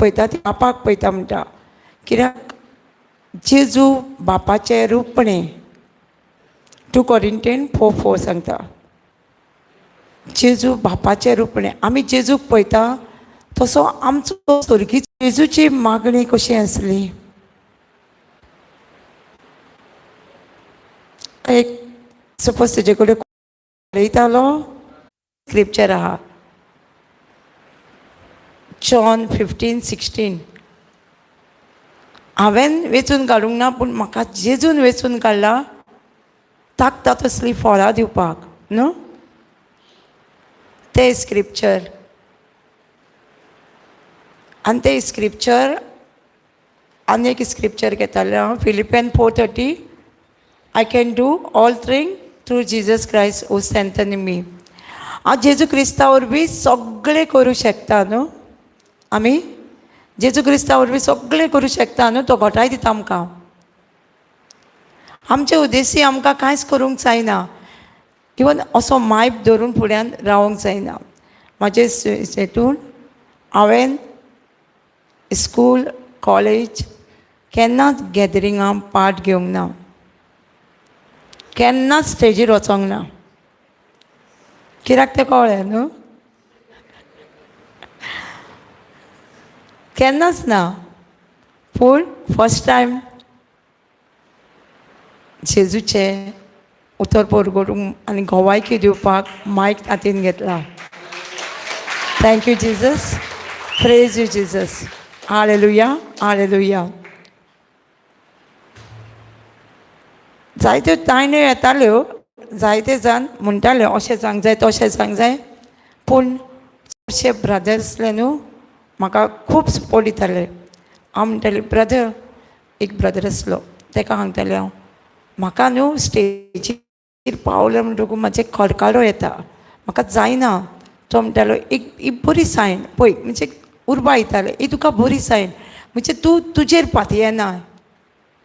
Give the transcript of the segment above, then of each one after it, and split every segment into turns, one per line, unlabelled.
पळयता ती बापाक पळयता म्हणटा. कित्याक जेजू बापाचें रूपणें. 2 Corinthians 4:4 सांगता जेजू बापाचें रूपणें. आमी जेजूक पळयता तसो आमचो स्वर्गीय जेजूची मागणी कशी आसली. एक सपोज तेजे कडेन उलयतालो, स्क्रिप्चर आहा जॉन 15:16. हांवें वेंचून काडूंक ना पूण म्हाका जेजून वेंचून काडला ताकता तसली फळां दिवपाक न्हू. तें स्क्रिप्चर आनी तें स्क्रिप्चर आनी एक स्क्रिप्चर घेतालें हांव, Philippians 4:30, I can do all thing through Jesus Christ who strengthen me. हांव जेजू क्रिस्ता वरवीं सगळें करूं शकता न्हू. आमी जेजू क्रिस्ता वरवीं सगळें करूं शकता न्हू. तो घटाय दिता आमकां. आमचे उद्देशी आमकां कांयच करूंक जायना. इवन असो मायप धरून फुड्यान रावंक जायना. म्हाजे हेतून हांवें स्कूल कॉलेज केन्नाच गॅदरिंगां पार्ट घेवंक ना, केन्नाच स्टेजीर वचोंक ना. कित्याक तें कळ्ळें न्हू, केन्नाच ना. पूण फर्स्ट टायम जेजूचें उतर परगटूंक आनी गोवायकी दिवपाक मायक हातीन घेतला. Thank you Jesus, praise you Jesus, hallelujah, hallelujah. जायत्यो तायण्यो येताल्यो, जायते जाण म्हणटाले अशें जावंक जाय तशें जावंक जाय, पूण चडशे ब्रदर्सले न्हू म्हाका खूब सपोर्ट दिताले. हांव म्हणटालें ब्रदर, एक ब्रदर आसलो ताका सांगतालें हांव, म्हाका न्हू स्टेजीर पावलें म्हणटकूच म्हाजें खडकाडो येता, म्हाका जायना. तो म्हणटालो एक एक बरी सायन पळय, म्हणजे उर्बा येताले, एक तुका बरी सायन म्हणजे तूं तुजेर पातयेना.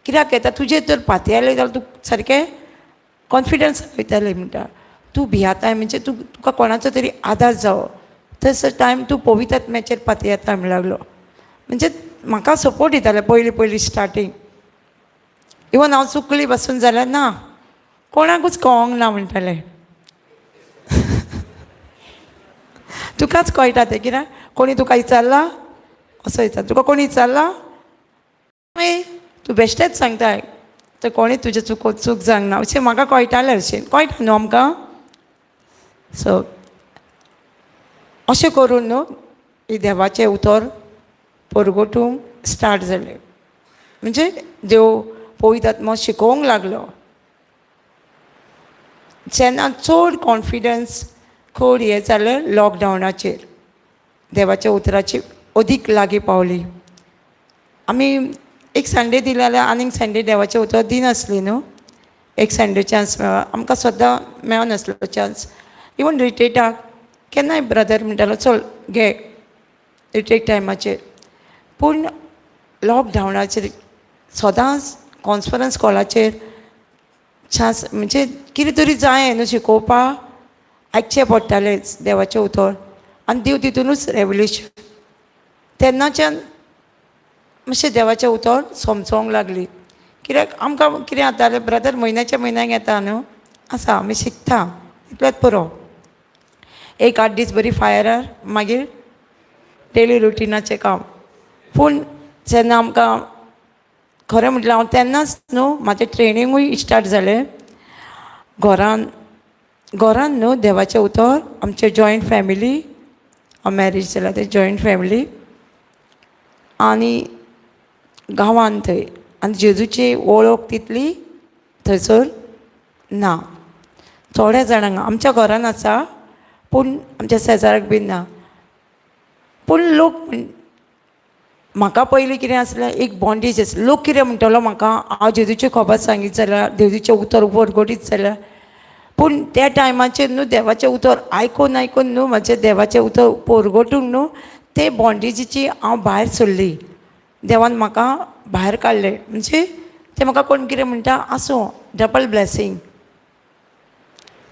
कित्याक येता तुजेर तर पातयेलें जाल्यार तूं सारकें कॉन्फिडन्स वयतालें. म्हणटा तूं भियाताय म्हणजे तूं तुका कोणाचो तरी आदार जावो, तसो टायम तूं पवित्र आत्म्याचेर पातयेता म्हण लागलो. म्हणजे म्हाका सपोर्ट दिताले पयलीं पयलीं स्टार्टींग. इवन हांव चुकली बसून जाल्यार ना कोणाकूच कळोंक ना म्हणटालें. तुकाच कळटा तें कित्याक कोणी तुका विचारला असो विचार, तुका कोणी विचारला मागीर तूं बेश्टेच सांगताय, तर कोणी तुजें चुको चूक जावंक ना अशें म्हाका कळटालें. अशें कळटा न्हू आमकां. सो अशें करून न्हू ही देवाचें उतर परगटूंक स्टार्ट जालें. म्हणजे देव पवित्र आत्मो शिकोवंक लागलो. जेन्ना चड कॉन्फिडन्स चड हें जालें लॉकडावनाचेर देवाच्या उतराची अदीक लागीं पावली. आमी एक संडे दिले जाल्यार आनीक संडे देवाचें उतर दिनासली न्हू. एक संडे चान्स मेळ्ळो आमकां, सद्दां मेळनासलो चान्स. इवन रिट्रीटाक केन्नाय ब्रदर म्हणटालो चल घे रिट्रीट टायमाचेर. पूण लॉकडावनाचेर सदांच कॉन्फरन्स कॉलाचेर चान्स म्हणजे कितें तरी जाय न्हू शिकोवपाक, आयकचें पडटालेंच देवाचें उतर आनी देव तितूनच रेवल्युशन. तेन्नाच्यान मातशें देवाचें उतर समजोंक लागली. कित्याक आमकां कितें जातालें ब्रदर म्हयन्याच्या म्हयन्याक येता न्हू, आसा आमी शिकता तितलेंच पुरो. एक 8 दीस बरी फायरार, मागीर डेली रुटिनाचें काम. पूण जेन्ना आमकां खरें म्हटल्यार हांव तेन्नाच न्हू म्हाजें ट्रेनिंगूय स्टार्ट जालें. घरान घरान न्हू देवाचें उतर, आमचें जॉयंट फॅमिली, हांव मॅरेज जाल्या तें जॉयंट फॅमिली आनी गांवान थंय, आनी जेजूची वळख तितली थंयसर ना थोड्या जाणांक. आमच्या घरान आसा पूण आमच्या शेजाराक बीन ना. पूण लोक म्हाका पयलीं कितें आसलें एक बॉन्डेज आसलें. लोक कितें म्हणटलो म्हाका, हांव जेजूची खबर सांगीत जाल्यार, जेजूचें उतर परगटीत जाल्यार. पूण त्या टायमाचेर न्हू देवाचें उतर आयकून आयकून न्हू म्हाजें देवाचें उतर परगटूंक न्हू ते बॉन्डेजीची हांव भायर सरली. देवान म्हाका भायर काडलें. म्हणजे तें म्हाका कोण कितें म्हणटा आसूं, डबल ब्लेसींग,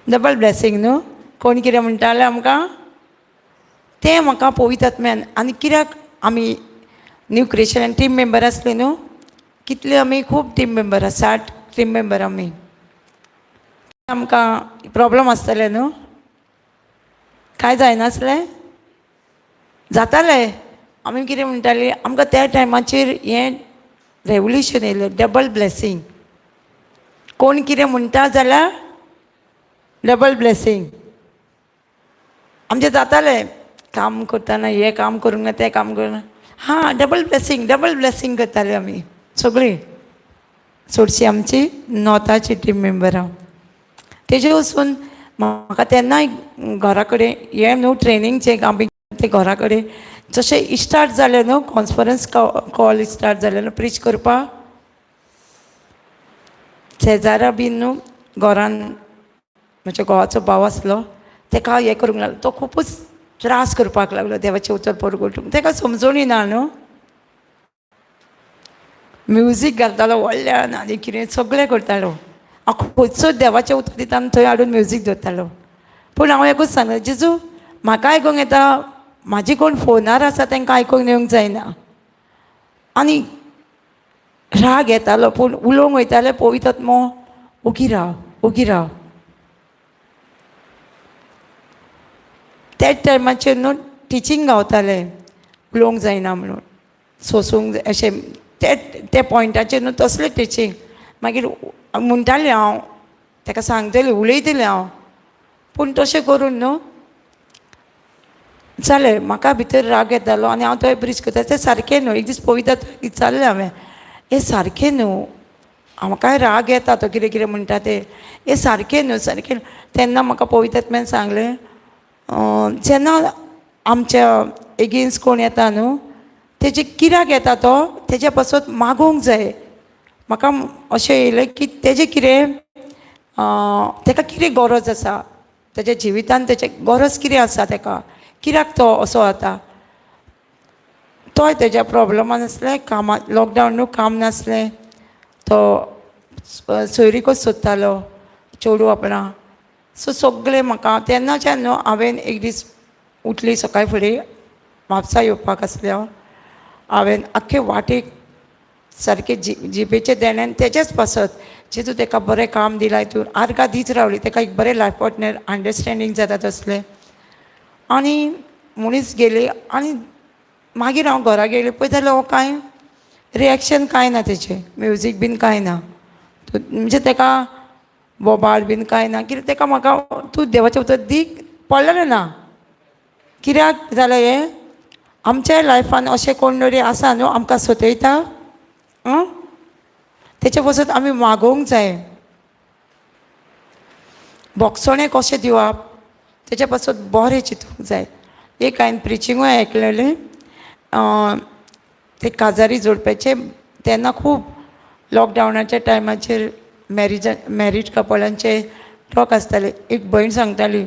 डबल ब्लेसींग न्हू. कोण कितें म्हणटालें आमकां तें म्हाका पवित्र आत्म्यान. आनी कित्याक आमी न्यू क्रिएशन टीम मेंबर आसले न्हू, कितले आमी खूब टीम मेंबर, 60 टीम मेंबर आमी. आमकां प्रॉब्लम आसतले न्हू, कांय जायनासलें, जातालें. आमी कितें म्हणटाली, आमकां त्या टायमाचेर हें रेवल्युशन येयलें, डबल ब्लेसींग. कोण कितें म्हणटा जाल्यार डबल ब्लेसींग आमचें जातालें. काम करतना हें काम करूंक ना, तें काम करूंक ना, हां डबल ब्लेसींग, डबल ब्लेसींग करताले आमी सगळीं. चडशीं आमची नॉर्थाची टीम मेंबरां. तेजे वचून म्हाका तेन्नाय घरा कडेन हें न्हू ट्रेनींगचें आमी तें घरा कडेन जशें स्टार्ट जालें न्हू, कॉन्फरन्स कॉल स्टार्ट जालें न्हू प्रीच करपाक, शेजारा बीन न्हू घरान म्हज्या घोवाचो भाव आसलो, तेका हें करूंक लागलो, तो खुबूच त्रास करपाक लागलो देवाचें उतर परगटूंक. तेका समजोणी ना न्हू, म्युजीक घालतालो व्हडल्यान आनी कितें सगळें करतालो. हांव खंयचो देवाचें उतर दिता आनी थंय हाडून म्युजीक दवरतालो. पूण हांव एकूच सांगता, जेजू म्हाका आयकूंक येता, म्हाजी कोण फोनार आसा तांकां आयकूंक येवंक जायना. आनी राग येतालो, पूण उलोवंक वयतालें पवित्र आत्मो ओगी राव, ओगी राव. त्याच टायमाचेर न्हू टिचींग गावतालें, उलोवंक जायना म्हणून, सोंसूंक जाय अशें ते त्या पॉयंटाचेर न्हू तसलें टिचींग. मागीर म्हणटालें हांव ताका, सांगतलें, उलयतलें हांव, पूण तशें करून न्हू जालें. म्हाका भितर राग येतालो आनी हांव थंय ब्रिज करता तें सारकें न्हू. एक दीस पवित्र विचारलें हांवें, हें सारकें न्हू, म्हाकाय राग येता तो कितें कितें म्हणटा तें, हें सारकें न्हू, सारकें न्हू. तेन्ना म्हाका पवित्र आत्म्यान सांगलें, जेन्ना आमच्या एगेन्स्ट कोण येता न्हू, तेजे कित्याक येता तो तेजे पासत मागूंक जाय. म्हाका अशें येयलें की तेजें कितें, तेका कितें गरज आसा तेज्या जिवितान, तेजें गरज कितें आसा तेका, कित्याक तो असो जाता. तोय तेज्या प्रॉब्लमान आसलें, कामा लॉकडावन न्हू, काम नासलें, तो सोयरीकच सोदतालो चेडूं आपणा. सो सगळें म्हाका तेन्नाच्यान न्हू हांवें एक दीस उठली सकाळ फुडें, म्हापसा येवपाक आसलें हांव, हांवें आख्खे वाटेक सारकें जिबेचें देणें तेजेच पासत, जेजू तेका बरें काम दिलां तूं, आर्गां दीत रावली तेका, एक बरें लायफ पार्टनर, अंडरस्टँडींग जाता तसलें. आनी मनीस गेली आनी मागीर हांव घरा गेलें, पळयता जाल्यार हो कांय रिएक्शन कांय ना तेचें, म्युजीक बीन कांय ना, म्हणजे तेका बोबाळ बीन कांय ना, कित्याक तेका म्हाका तूं देवाचें उतर दी पडलेलें ना. कित्याक जालें हें, आमच्या लायफान अशें कोण तरी आसा न्हू आमकां सतयता, तेचे पासत आमी मागोवंक जाय. भोगसणें कशें दिवप तेच्या पासत बरें चिंतूंक जाय. एक हांवें प्रिचिंगूय आयकलेलें, ते काजारी जोडप्याचे, तेन्ना खूब लॉकडावनाच्या टायमाचेर मॅरीड कपलांचे टॉक आसताले. एक भयण सांगताली,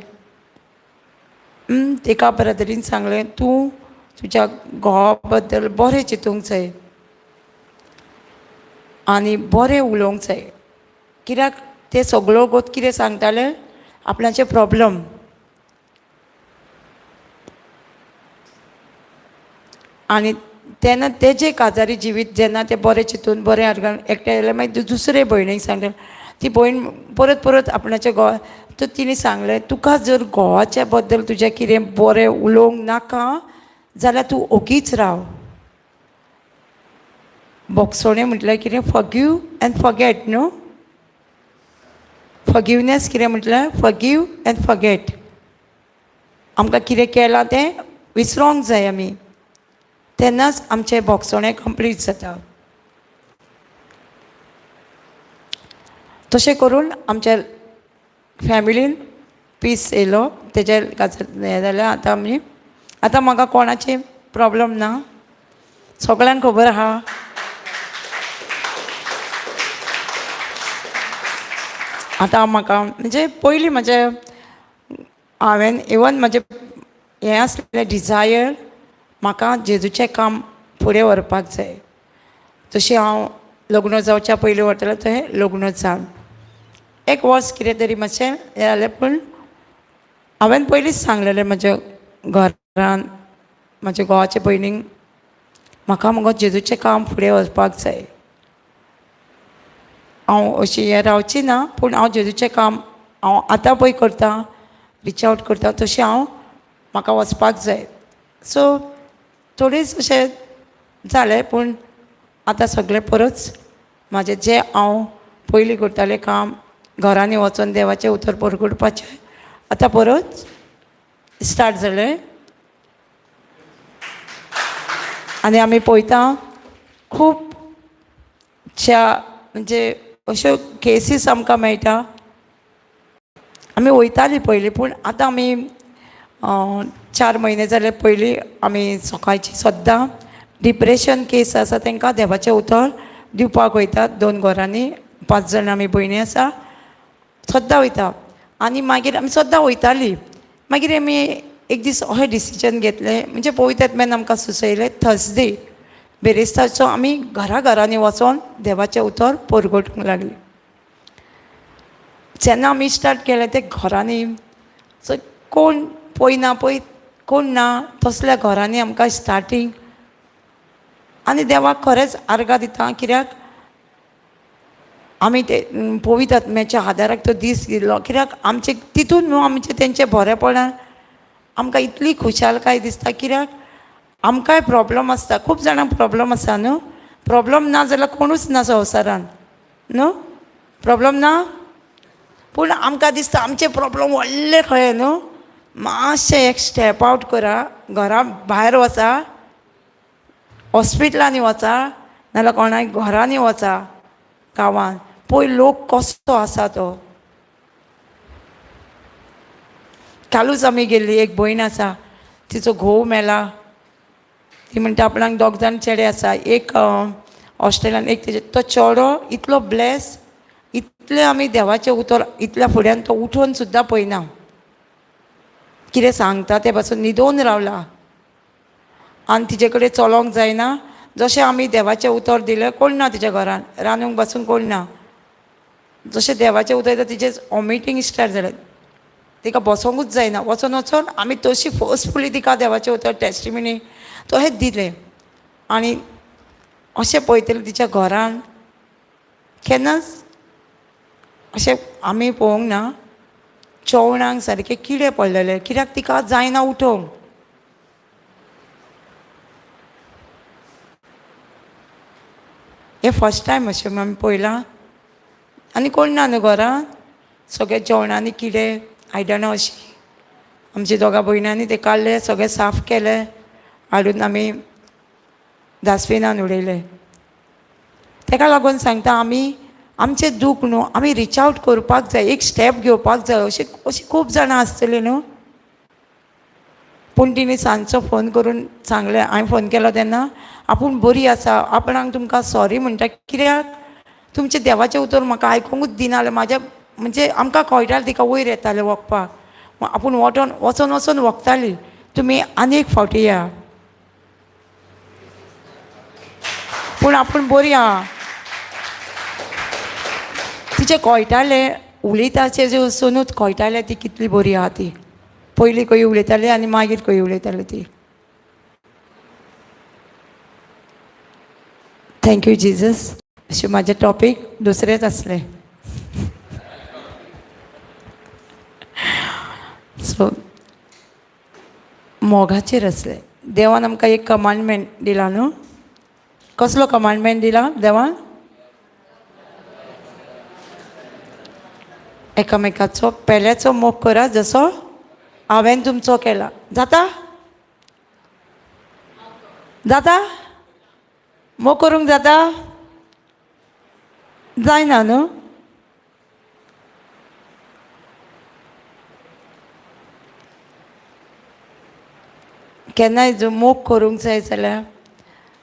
एका ब्रदरीन सांगलें, तूं तुज्या घोवा बद्दल बरें चिंतूंक जाय आनी बरें उलोवंक जाय, कित्याक ते सगळो गोत कितें सांगताले आपणाचे प्रॉब्लम. आनी तेन्ना तेजे काजारी जिवीत जेन्ना ते बरें चिंतून बरें आर्गान एकठांय जाल्यार मागीर दुसरे भयणीक सांगले, ती भयण परत परत आपणाच्या घोवा, तर तिणें सांगलें, तुका जर घोवाच्या बद्दल तुजें कितें बरें उलोवंक नाका जाल्यार तूं ओगीच राव. भोगसणें म्हटल्यार कितें, फॉरगीव एंड फॉरगेट न्हू. फॉरगिवनेस कितें म्हटल्यार फॉरगीव एंड फॉरगेट. आमकां कितें केलां तें विसरोंक जाय आमी, तेन्नाच आमचें भोगसणें कंप्लीट जाता. तशें करून आमच्या फॅमिलीन पीस येयलो. तेजे हें जालें. आतां आमी, आतां म्हाका कोणाची प्रॉब्लम ना, सगळ्यांक खबर आहा. आतां म्हाका म्हणजे पयलीं म्हजें हांवें इवन म्हजें हें आसलें डिजायर, म्हाका जेजूचें काम फुडें व्हरपाक जाय. तशें हांव लग्न जावच्या पयलीं व्हरतालें, थंय लग्न जावन एक वर्स कितें तरी मातशें हें जालें, पूण हांवें पयलींच सांगलेलें म्हज्या घरान, म्हज्या घोवाच्या भयणींक, म्हाका मुगो जेजूचें काम फुडें वचपाक जाय. हांव अशी हें रावची ना, पूण हांव जेजूचें काम हांव आतां पळय करतां, रिच आवट करता, तशें हांव म्हाका वचपाक जाय. सो थोडेच अशें जालें, पूण आतां सगळें परत म्हाजें जें हांव पयलीं करतालें काम, घरांनी वचोन देवाचें उतर परगटपाचें, आतां परत स्टार्ट जालें. आनी आमी पळयता खूब च्या म्हणजे अश्यो केसीस आमकां मेळटा. आमी वयतालीं पयलीं, पूण आतां आमी 4 म्हयने जाले पयलीं आमी सकाळची सद्दां डिप्रेशन केस आसा तांकां देवाचें उतर दिवपाक वयतात. 2 घरांनी 5 जाणां आमी भयणी आसा, सद्दां वयता. आनी मागीर आमी सद्दां वयतालीं. मागीर आमी एक दीस अशें डिसिजन घेतलें, म्हणजे पवित्र आत्म्यान आमकां सुचयलें, थर्सडे बेरेस्ताचो आमी घरा घरांनी वचोन देवाचें उतर परगटूंक लागलीं. जेन्ना आमी स्टार्ट केलें तें घरांनी, सो कोण पळयना पळय कोण ना तसल्या घरांनी आमकां स्टार्टींग. आनी देवाक खरेंच आर्गां दिता, कित्याक आमी ते पवित्र आत्म्याच्या आदाराक तो दीस दिलो, कित्याक आमचे तितून न्हू आमचें तेंचें बरेपणान आमकां इतली खुशालकाय दिसता, कित्याक आमकांय प्रोब्लम आसता, खूब जाणांक प्रोब्लम आसा न्हू. प्रोब्लम ना जाल्यार कोणूच ना संवसारान न्हू, प्रोब्लम ना, पूण आमकां दिसता आमचे प्रोब्लम व्हडले खंय न्हू. मातशें एक स्टेप आवट करा, घरा भायर वचा, हॉस्पिटलांनी वचा, नाजाल्यार कोणाय घरांनी वचा, गांवांत पळय लोक कसो आसा तो. कालूच आमी गेल्ली, एक भयण आसा, तिचो घोव मेला. ती म्हणटा आपणाक 2 जाण चेडे आसा, एक हॉस्टेलान, एक तेजे. तो चेडो इतलो ब्लेस, इतलें आमी देवाचें उतर इतल्या फुड्यान तो उठोवन सुद्दां पळयना, कितें सांगता तें पासून न्हिदोन रावला. आनी तिजे कडेन चलोंक जायना, जशें आमी देवाचें उतर दिलें, कोण ना तिच्या घरान, रांदूंक बसून कोण ना. जशें देवाचें उतर दिलें तिचें वॉमिटींग स्टार्ट जालें, तिका बसोंकूच जायना. वचोन वचोन आमी तशी फोर्सफुली तिका देवाचें उतर टेस्टिमनी तशेंच दिलें. आनी अशें पळयतलें तिच्या घरान केन्नाच अशें आमी पळोवंक ना, जेवणाक सारके किडे पडलेले, कित्याक तिका जायना उठोवंक. हें फर्स्ट टायम अशें आमी पळयलां. आनी कोण ना न्हू घरान, सगळे जेवणांनी किडे, आयदनां अशीं. आमच्या दोगां भयणांनी ते काडले, सगळें साफ केलें, हाडून आमी डस्टबिनान उडयले. तेका लागून सांगता, आमी आमचें दूख न्हू आमी रिच आवट करपाक जाय, एक स्टेप घेवपाक जाय. अशी अशी खूब जाणां आसतलीं न्हू. पूण तिणें सांजचो फोन करून सांगलें, हांवें फोन केलो तेन्ना आपूण बरी आसा, आपणाक तुमकां सॉरी म्हणटा, कित्याक तुमचें देवाचें उतर म्हाका आयकुंकूच दिना जालें. म्हाज्या म्हणजे आमकां कळटालें तिका वयर येतालें वखपाक, आपूण वटोन वचोन वचोन वखताली, तुमी आनी एक फावटी या, पूण आपूण बरी आहा. तिचें कळटालें, उलयताचें जें वचुनूच कळटालें ती कितली बरी आहा ती. पयलीं खंय उलयताली आनी मागीर खंय उलयताली ती. Thank you Jesus. अशें म्हाजें टॉपीक दुसरेंच आसलें. सो मोगाचेर आसलें. देवान आमकां एक कमांडमेंट दिला न्हू. कसलो कमांडमेंट दिला देवान? एकामेकाचो पेल्याचो मोग करा जसो हांवें तुमचो केला. जाता? जाता? मोग करूंक जाता? जायना न्हू. केन्नाय जर मोग करूंक जाय जाल्यार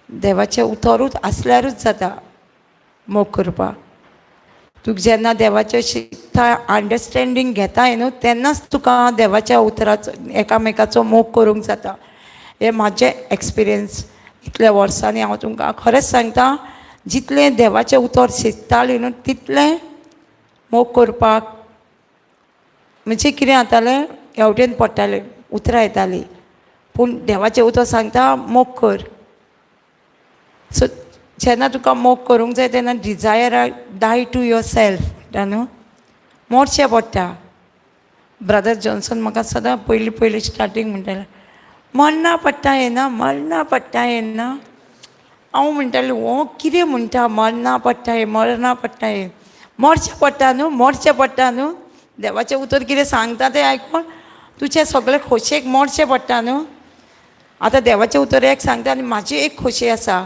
देवाचें उतरूच आसल्यारूच जाता मोग करपाक. तुका जेन्ना देवाचें शिकता, अंडरस्टँडींग घेताय न्हू, तेन्नाच तुका देवाच्या उतराचो एकामेकाचो मोग करूंक जाता. हें म्हाजें एक्सपिरियन्स इतल्या वर्सांनी हांव तुमकां खरेंच सांगता, जितलें देवाचें उतर शिकतालें न्हू तितलें मोग करपाक म्हणजे कितें जातालें, हेवटेन पडटालें, उतरां येतालीं, पूण देवाचें उतर सांगता मोग कर. सो जेन्ना तुका मोग करूंक जाय तेन्ना desire die to yourself म्हणटा न्हू, मोडचें पडटा. ब्रदर जॉन्सन म्हाका सदां पयलीं पयलीं स्टार्टींग म्हणटाले, मरना पडटा येना, मरना पडटा येना. हांव म्हणटालें हो कितें म्हणटा, मरना पडटा हें, मरना पडटा हें, मरचें पडटा न्हू, मरचें पडटा न्हू. देवाचें उतर कितें सांगता तें आयकून तुजें सगळें खोशयेक मरचें पडटा न्हू. आतां देवाचें उतर एक सांगता आनी म्हाजी एक खोशी आसा,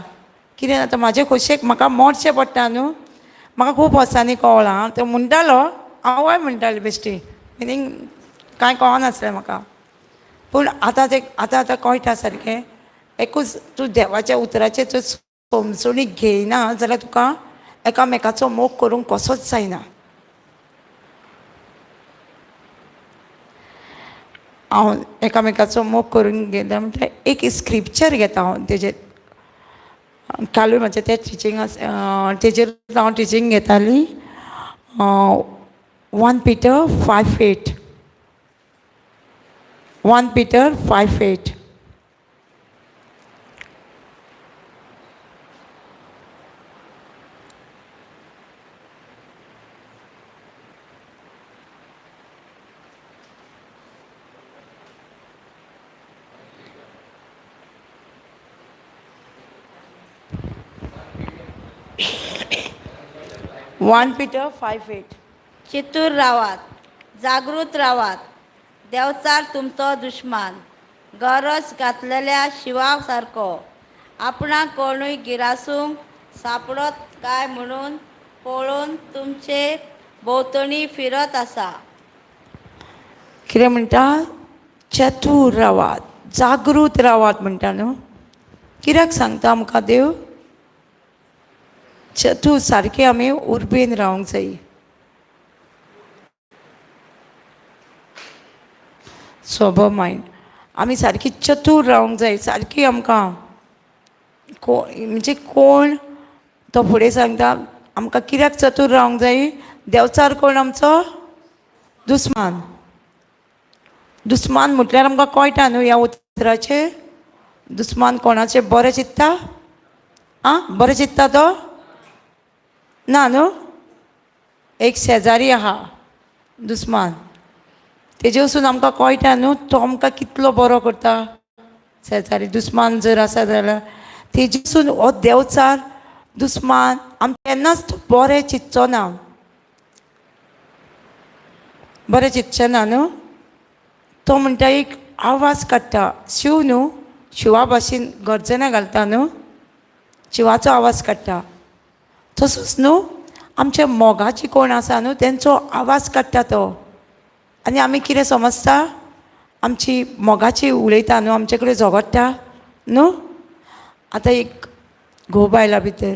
कितें आतां म्हाजे खोशयेक म्हाका मरचें पडटा न्हू. म्हाका खूब वर्सांनी कळ्ळां, तो म्हणटालो, हांवूय म्हणटालें बेश्टी, मिनींग कांय कळनासलें म्हाका. पूण आतां तें आतां आतां कळटा सारकें. एकूच तूं देवाच्या उतराचेर जर समजणी घेयना जाल्यार तुका एकामेकाचो मोग करूंक कसोच जायना. हांव एकामेकाचो मोग करून घेता म्हटल्यार एक स्क्रिप्चर घेता हांव तेजेर. कालूय म्हाजें तें टिचींग आसा, तेजेर हांव teaching घेताली. 1 Peter 5:8, 1 Peter 5:8. 1 Peter 5:8.
Chittoor रावात, जागृत रावात, देवचार तुमचो दुश्मान गरज घातलेल्या शिवा सारको आपणाक कोणूय गिरासूंक सापडत काय म्हणून पळोवन तुमचे भोंवतणी फिरत आसा.
कितें म्हणटा, चतूर रावात, जागृत रावात म्हणटा न्हू. कित्याक सांगता आमकां देव? चतूर सारकें आमी उर्बेन रावंक जाय. सोबो मायंड, आमी सारकी चतूर रावंक जाय, सारकी आमकां म्हणजे कोण तो फुडें सांगता आमकां कित्याक चतूर रावंक जाय. देवचार कोण आमचो? दुस्मान. दुस्मान म्हटल्यार आमकां कळटा न्हू ह्या उतराचेर. दुस्मान कोणाचें बरें चित्ता? आं, बरें चित्ता तो ना न्हू. एक शेजारी आहा दुस्मान, तेजे वसून आमकां कळटा न्हू तो आमकां कितलो बरो करता. शेजारी दुस्मान जर आसा जाल्यार तेजेसून हो देवचार दुस्मान आमकां केन्नाच तो बरें चिंतचो ना, बरें चिंतचें ना न्हू. तो म्हणटा एक आवाज काडटा, शिव न्हू, शिवा भाशेन गर्जना घालता न्हू, शिवाचो आवाज काडटा. तसोच न्हू आमच्या मोगाची कोण आसा न्हू तेंचो आवाज काडटा तो. आनी आमी कितें समजता, आमची मोगाची उलयता न्हू, आमचे कडेन झगडटा न्हू. आतां एक घोव बायला भितर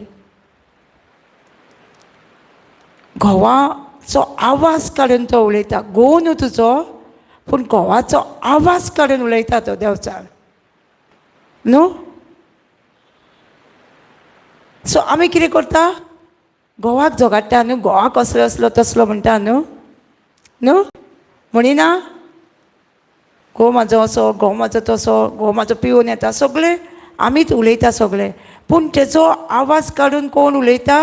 घोवाचो आवाज काडून तो उलयता, घोव न्हू तुजो, पूण घोवाचो आवाज काडून उलयता तो देवचार न्हू. सो आमी कितें करता, घोवाक झगडटा न्हू, घोवाक कसलो असलो तसलो म्हणटा न्हू, न्हू म्हणिना, घोव म्हाजो असो, घोव म्हाजो तसो, घोव म्हाजो पिवन येता, सगळे आमीच उलयता सगळे. पूण तेचो आवाज काडून कोण उलयता?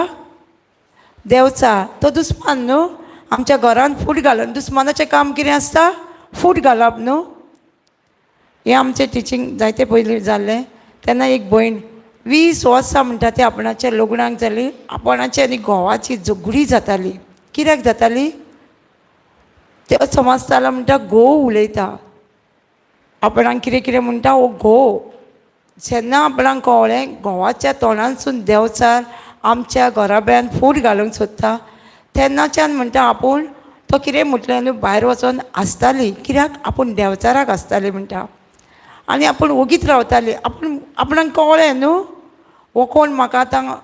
देवचार. तो दुस्मान न्हू. आमच्या घरान फूट घालून, दुस्मानाचें काम कितें आसता? फूट घालप न्हू. हें आमचें टिचींग जायते पयलीं जाल्लें. तेन्ना एक भयण 20 वर्सां म्हणटा ती आपणाच्या लग्नाक जाली, आपणाची आनी घोवाची झगडी जाताली. कित्याक जाताली? ते समजतालो म्हणटा घोव उलयता आपणाक कितें कितें म्हणटा, हो घोव. जेन्ना आपणाक कळ्ळें घोवाच्या तोंडांतसून देवचार आमच्या घराब्यान फूट घालूंक सोदता, तेन्नाच्यान म्हणटा आपूण तो कितें म्हटलें न्हू भायर वचोन आसताली, कित्याक आपूण देवचाराक आसताली म्हणटा, आनी आपूण ओगीच रावताली. आपूण आपणाक कळ्ळें न्हू हो कोण म्हाका आतां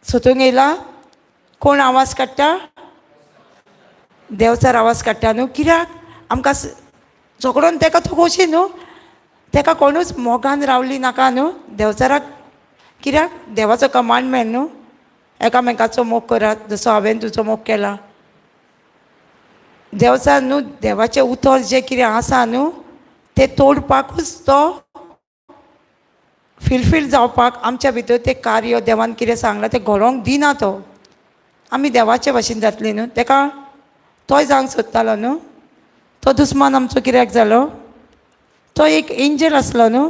सोदूंक येयला, कोण आवाज काडटा? देवचार आवाज काडटा न्हू. कित्याक आमकां झगडोन तेका तो खोशी न्हू, तेका कोणूच मोगान रावली नाका न्हू देवचाराक. कित्याक देवाचो कमांडमेंट न्हू, एकामेकाचो मोग करात जसो हांवें तुजो मोग केला. देवचार न्हू देवाचें उतर जें कितें आसा न्हू तें तोडपाकूच तो फिलफील जावपाक आमच्या भितर तें कार्य देवान कितें सांगलां तें घडोवंक दिना तो. आमी देवाचे भाशेन जातली न्हू, तेका तोय जावंक सोदतालो न्हू. तो दुस्मान आमचो कित्याक जालो? तो एक एंजल आसलो न्हू,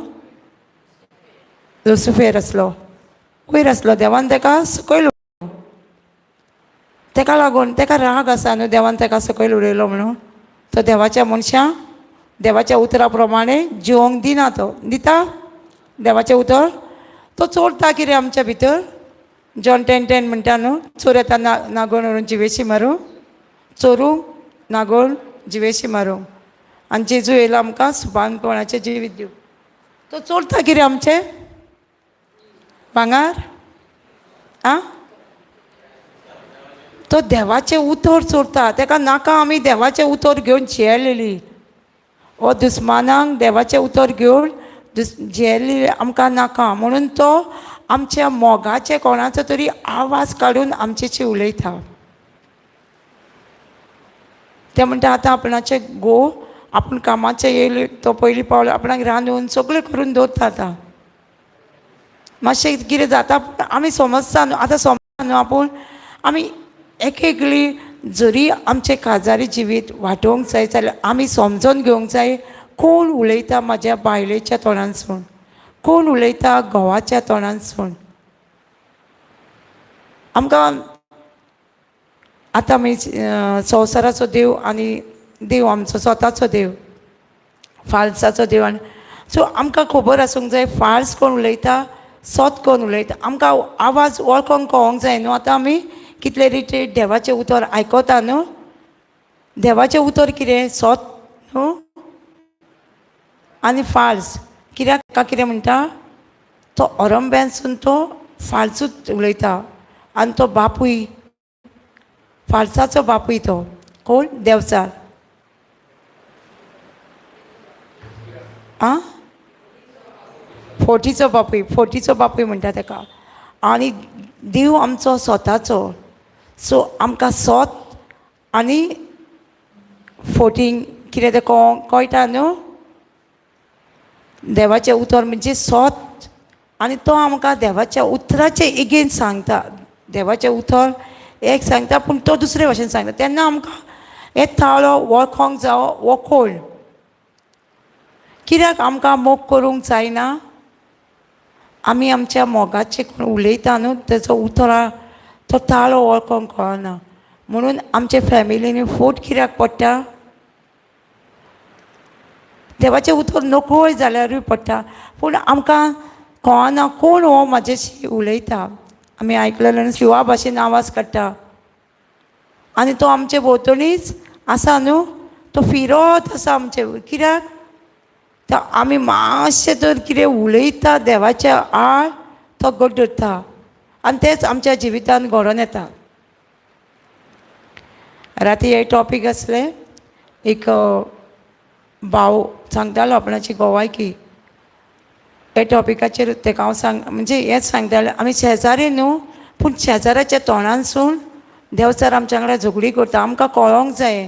लुसिफेर आसलो, वयर आसलो. देवान तेका सकयल उडयलो. तेका लागून तेका राग आसा न्हू, देवान तेका सकयल उडयलो म्हणून. तो देवाच्या मनशां देवाच्या उतरा प्रमाणे जिवोंक दिना. तो दिता देवाचें उतर, तो चोरता कितें आमच्या भितर. जॉन 10:10 म्हणटा न्हू, चोर येता नागोवन व्हरून जिवेशी मारूं, चोरूं नागोवन जिवेशी मारूं, आनी जेजू येयलो आमकां सुपानपणाचें जिवीत दिवं. तो चोरता कितें आमचें भांगार? आं, तो देवाचें उतर चोरता. तेका नाका आमी देवाचें उतर घेवन जियेलेली. हो दुस्मानाक देवाचें उतर घेवन जियेलेली आमकां नाका, म्हणून तो आमच्या मोगाचे कोणाचो तरी आवाज काडून आमचेशी उलयता. ते म्हणटा आतां आपणाचे घोव आपूण कामाचें येयले, तो पयलीं पावलो, आपणाक रांदून सगळें करून दवरता. आतां मातशें कितें जाता पूण आमी समजता न्हू, आतां समजता न्हू आपूण. आमी एक एकली जरी आमचें काजारी जिवीत वाटोवंक जाय जाल्यार आमी समजोन घेवंक जाय कोण उलयता म्हाज्या बायलेच्या तोंडांतसून, कोण उलयता घोवाच्या तोंडांतसून. आमकां आतां आमी संवसाराचो देव आनी देव आमचो स्वताचो देव, फाल्साचो देव. आनी सो आमकां खबर आसूंक जाय फाल्स कोण उलयता, सत कोण उलयता. आमकां आवाज वळखोंक कळोंक जाय न्हू. आतां आमी कितले रिटेड देवाचें उतर आयकता न्हू. देवाचें उतर कितें सत न्हू आनी फाल्स कित्याक ताका कितें म्हणटा, तो अरंब्यानसून तो फाल्सूच उलयता. आनी तो बापूय फाल्साचो बापूय, तो कोण? देवचार. आं, फोटीचो बापूय, फोटीचो बापूय म्हणटा तेका. आनी देव आमचो स्वताचो. सो आमकां सोत आनी फोटींग कितें तें कळटा न्हू. देवाचें उतर म्हणजे सोत, आनी तो आमकां देवाच्या उतराचें एगेन सांगता. देवाचें उतर एक सांगता पूण तो दुसरे भाशेन सांगता. तेन्ना आमकां हे ताळो वळखोंक जावो वो कोण. कित्याक आमकां मोग करूंक जायना? आमी आमच्या मोगाचें कोण उलयता न्हू तेजो उतरा तो ताळो वळखोंक कळना. म्हणून आमचे फॅमिलीनी फूट कित्याक पडटा? देवाचें उतर नकोय जाल्यारूय पडटा, पूण आमकां कळना कोण हो म्हाजेशी उलयता. आमी आयकलेलो शिवा भाशेन आवाज काडटा आनी तो आमचे भोंवतणीच आसा न्हू, तो फिरत आसा आमचे. कित्याक तर आमी मातशें जर कितें उलयता देवाच्या आड, तो गट धरता आनी तेंच आमच्या जिवितान घडोवन येता. राती हे टॉपीक आसलें, एक भाव सांगतालो आपणाची गोवायकी हे टॉपिकाचेर. तेका हांव सांग म्हणजे हेंच सांगतालें, आमी शेजारी न्हू पूण शेजाऱ्याच्या तोंडानसून देवचार आमच्या वांगडा झगडी करता. आमकां कळोंक जाय,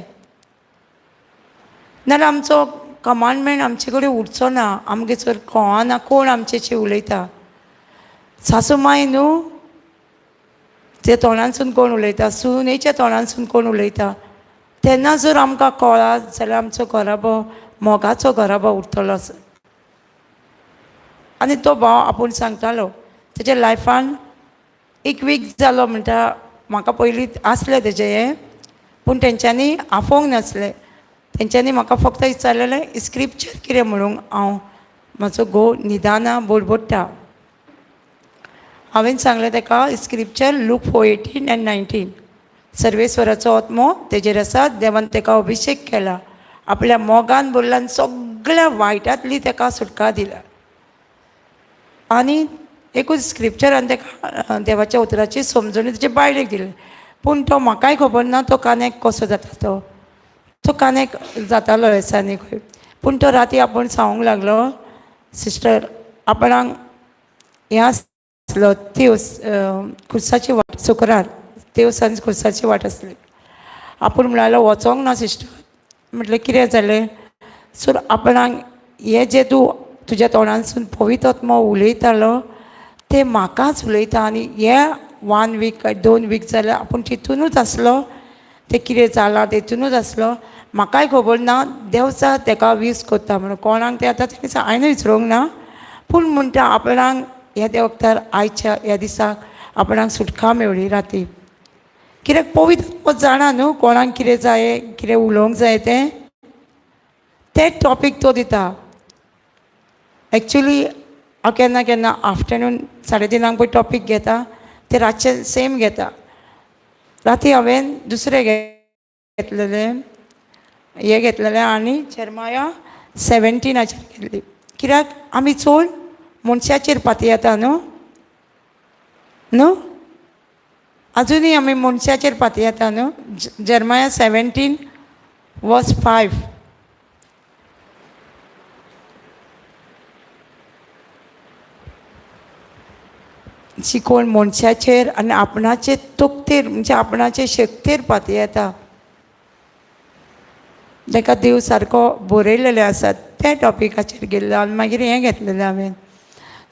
नाजाल्यार आमचो कमांडमेंट आमचे कडेन उरचो ना. आमगे जर कळना कोण आमचेशी उलयता, सासू माय न्हू ते तोंडानसून कोण उलयता, सुनेच्या तोंडानसून कोण उलयता, तेन्ना जर आमकां कळत जाल्यार आमचो घराबो मोगाचो घराबो उरतलो. आनी तो भाव आपूण सांगतालो तेच्या लायफान एक वीक जालो म्हणटा, म्हाका पयलीं आसलें तेजें हें, पूण तेंच्यांनी आफोवंक नासलें. तेंच्यांनी म्हाका फक्त विचारलेलें स्क्रिप्चर कितें म्हणूंक हांव म्हाजो घोव न्हिदाना बोडबोडटा. हांवें सांगलें तेका स्क्रिप्चर लूक 4:18 and 19, सर्वेस्वराचो आत्मो तेजेर आसा, देवान तेका अभिशेक केला, आपल्या मोगान भरला आनी सगळ्या वायटांतली तेका सुटका दिल्या. आनी एकूच स्क्रिप्चर आनी तेका देवाच्या उतराची समजणी तेजे बायलेक दिली. पूण तो म्हाकाय खबर ना तो कानेक कसो जाता, तो तो कानेक जातालो दिसांनी खंय. पूण तो राती आपूण सांगूंक लागलो, सिस्टर आपणाक हें आसलो तेवस खुर्साची वाट, शुक्रार तेवस आनी खुर्साची वाट आसली. आपूण म्हणालो वचोंक ना सिस्टर. म्हटलें कितें जालें? सो आपणाक हें जें तूं तुज्या तोंडांसून पवित्र उलयतालो ते म्हाकाच उलयता. आनी हे 1 वीक काय 2 वीक जाल्यार आपूण तितूनूच आसलो, ते कितें जालां तेतूनूच आसलो, म्हाकाय खबर ना देवचा तेका वीस करता म्हणून कोणाक तें आतां तेणें हांवें विचारूंक ना. पूण म्हणटा आपणाक ह्या त्या वखदार आयच्या ह्या दिसाक आपणाक सुटका मेवली राती. कित्याक पवित्र जाणा न्हू कोणाक कितें जाय कितें उलोवंक जाय तें ते टॉपीक तो दिता. एक्चुली हांव केन्ना केन्ना आफ्टरनून 3:30 पळय टॉपीक घेता ते रातचे सेम घेता. राती हांवें दुसरें घेतलेलें हें घेतलेलें आनी जेरमाया 17 घेतली. कित्याक आमी चड मनशाचेर पातयेता न्हू न्हू आजुनूय आमी मनशाचेर पातयेता न्हू. जेरमाया 17:5. जी कोण मनशाचेर आनी आपणाचे तकतेर म्हणजे आपणाचे शक्तेर पातयेता ताका देव सारको बरयलेले आसा त्या टॉपिकाचेर गेल्लो आनी मागीर हें घेतलेलें हांवें.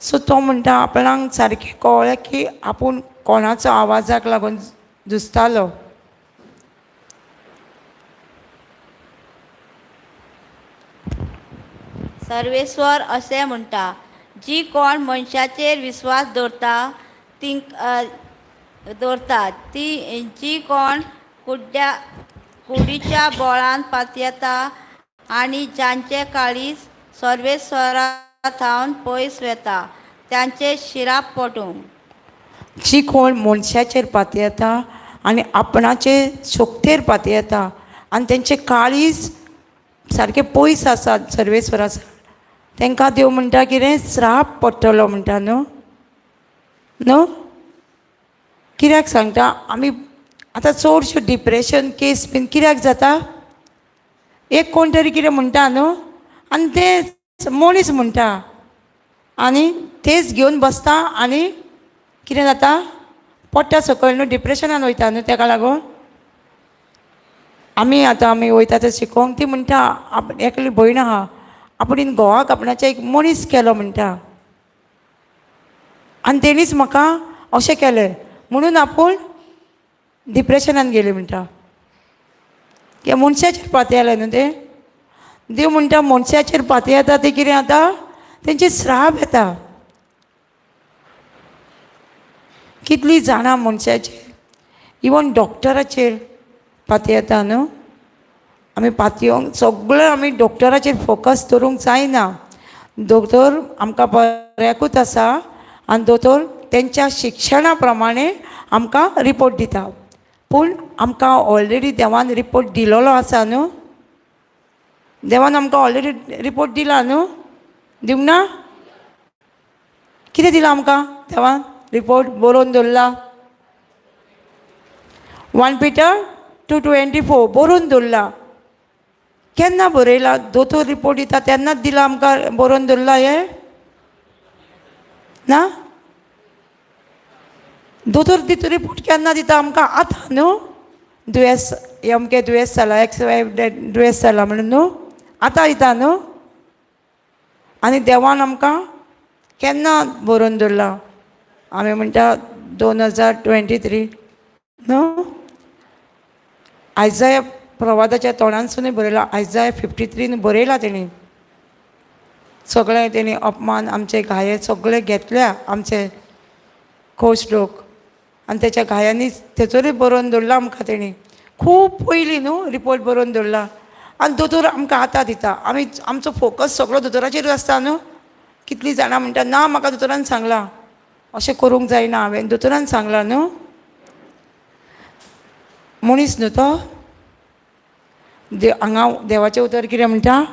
सो तो म्हणटा आपणाक सारकें कळ्ळें की आपूण कोणाचो आवाजाक लागून झुजतालो.
सर्वेस्वर अशें म्हणटा, जी कोण मनशाचेर विस्वास दवरता ती दवरता ती जी कोण कुडीच्या बोळान पातयेता आनी जांचे काळीज सर्वेस्वरा थावन पयस वेता तांचे शिराप पडूं.
जी कोण मनशाचेर पातयेता आनी आपणाचे शक्तेर पातयेता आनी तेंचे काळीज सारकें पयस आसा सर्वेस्वरा तांकां देव म्हणटा कितें श्राप पडटलो म्हणटा न्हू न्हू. कित्याक सांगता आमी आतां चडश्यो डिप्रेशन केस बीन कित्याक जाता, एक कोण तरी कितें म्हणटा न्हू आनी तें मनीस म्हणटा आनी तेच घेवन बसता आनी कितें जाता पडटा सकयल न्हू डिप्रेशनान वयता न्हू. तेका लागून आमी आतां आमी वयता ते शिकोवंक ती म्हणटा एकली भयण आहा आपणेन घोवाक आपणाचें एक मनीस केलो म्हणटा आनी तेणीच म्हाका अशें केलें म्हणून आपूण डिप्रेशनान गेली म्हणटा. कित्याक मनशाचेर पातयेलें न्हू तें. देव म्हणटा मनशाचेर पातयेता तें कितें जाता तेंचे श्राप येता. कितलीं जाणां मनशाचेर इवन डॉक्टराचेर पातयेता न्हू. आमी पातयेवंक सगळें आमी डॉक्टराचेर फोकस दवरूंक जायना. दोतोर आमकां बऱ्याकूच आसा आनी दोतोर तेंच्या शिक्षणा प्रमाणे आमकां रिपोर्ट दिता, पूण आमकां ऑलरेडी देवान रिपोर्ट दिलेलो आसा न्हू. देवान आमकां ऑलरेडी रिपोर्ट दिला न्हू, दिवंक ना? कितें दिलां आमकां देवान रिपोर्ट बरोवन दवरला. 1 Peter 2:24 बरोवन दवरला. केन्ना बरयला? दोतोर रिपोर्ट दिता तेन्नाच दिला आमकां बरोवन दवरला हें ना? दोतोर दिता रिपोर्ट केन्ना दिता आमकां आतां न्हू. दुयेंस अमकें दुयेंस जालां एक्स वाय दुयेंस जालां म्हणून न्हू आतां दिता न्हू. आनी देवान आमकां केन्ना बरोवन दवरला? आमी म्हणटा 2023 न्हू. आयजाय प्रवादाच्या तोंडानसुनूय बरयला, आयजाय 53 बरयला तेणी सगळें तेणी अपमान आमचे घाये सगळे घेतल्या आमचे खोश लोक आनी तेच्या घायांनी तेचोरूय बरोवन दवरला आमकां तेणी खूब पयलीं न्हू रिपोर्ट बरोवन दवरला. आनी दोतोर आमकां आतां दिता. आमी आमचो फोकस सगळो दोतोराचेरूच आसता न्हू. कितलीं जाणां म्हणटा ना म्हाका दोतोरान सांगलां अशें करूंक जायना, हांवें दोतोरान सांगलां न्हू. मनीस न्हू तो. हांगा देवाचें उतर कितें म्हणटा?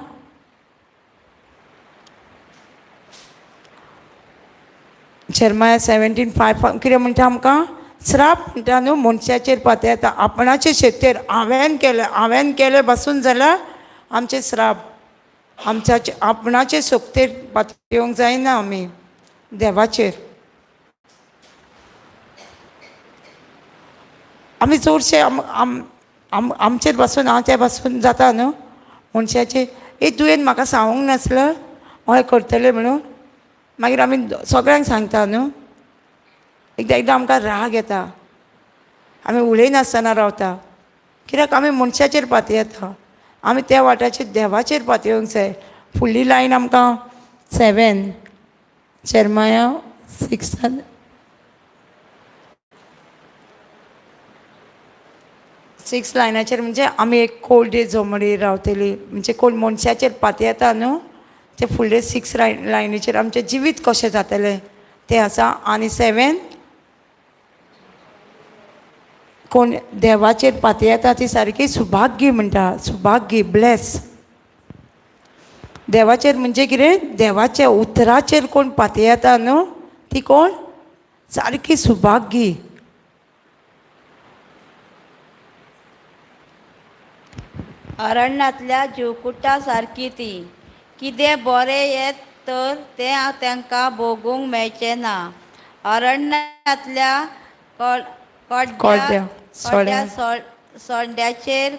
जेरमाया 17:5 कितें म्हणटा आमकां? श्राप म्हणटा न्हू मनशाचेर पातयेता आपणाचे शेतेर हांवें केलें हांवें केलें बसून जाल्यार आमचें श्राप आमच्या आपणाचे शक्तेर पातयेवंक जायना आमी देवाचेर. आमी चडशे आमचेर पासून हांव ते पासून जाता न्हू मनशाचे. ए तुवें म्हाका सांगूंक नासलें हय करतले म्हणून मागीर आमी सगळ्यांक सांगता न्हू. एकदां एकदां आमकां राग येता, आमी उलयनासतना रावता, कित्याक आमी मनशाचेर पातयेता. आमी त्या वाट्याचेर देवाचेर पातयेवंक जाय. फुडली लायन आमकां 7 जेरमाया 6 6 लायनाचेर म्हणजे आमी एक कोल्ड झोमडी रावतली, म्हणजे कोण मनशाचेर पातयेता न्हू ते फुडले 6 लायनीचेर आमचें जिवीत कशें जातलें तें आसा. आनी 7 कोण देवाचेर पातयेता ती सारकी सुभाग्य म्हणटा, सुभाग्य ब्लेस. देवाचेर म्हणजे कितें, देवाच्या उतराचेर कोण पातयेता न्हू ती कोण सारकी सुभाग्य.
अरण्यांतल्या जिवकुटा सारकी ती, कितें बरें येत तर तें तांकां भोगूंक मेळचें ना. अरण्यांतल्या
कोड्या
सोंड्याचेर